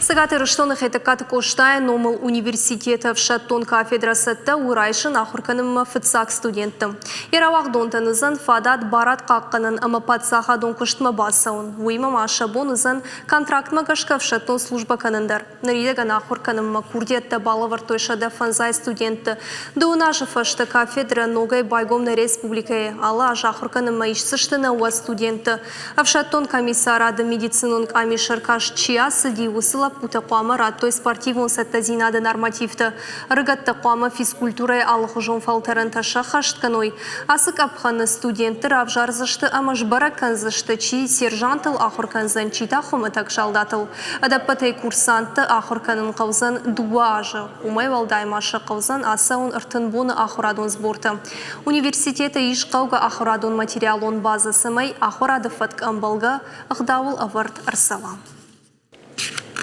Цӕгат Ирыстоны Хетӕгкаты Къостайы номыл университеты ӕфсӕддон кафедрӕ цӕттӕ у райсын ахуыр кӕнынмӕ фыццаг студентты. Йӕ рауагъдонтӕн уыдзӕн фадат барад хъахъхъӕнын ӕмӕ паддзахадон куыстмӕ бацӕуын. Уыимӕ ма сӕ бон уыдзӕн контрактмӕ гӕсгӕ ӕфсӕддон службӕ кӕнын дӕр. Ныридӕгӕн ахуыр кӕнынмӕ курдиӕттӕ балӕвӕрдтой 105 студентты. Дыууын азы фӕстӕ кафедрӕ ногӕй байгом нӕ республикӕйы. Алы аз ахуыр кӕнынмӕ исдзысты 90 студенты. Ӕфсӕддон комиссарады медицинон къамис ӕркаст чи ацыди, уыцы лӕппутӕ хъуамӕ радтой спортивон цӕттӕдзинады нормативтӕ. Ӕрыгӕттӕ хъуамӕ физкультурӕйы алыхуызон фӕлтӕрӕнтӕ сӕххӕст кӕной. Ацы къӕпхӕны студентты равзардзысты ӕмӕ сбӕрӕг кӕндзысты, чи сержантыл ахуыр кӕндзӕн, чи та хуымӕтӕг салдатыл. Ӕдӕппӕтӕй курсантты ахуыр кӕнын хъӕудзӕн дыууӕ азы. Уымӕй уӕлдай ма сӕ хъӕудзӕн ацӕуын 30 боны ахуырадон сбортӕ. Университеты ис хъӕугӕ ахуырадон материалон базӕ, цӕмӕй ахуырады фӕтк ӕмбӕлгӕ ӕгъдауыл ӕвӕрд ӕрцӕуа.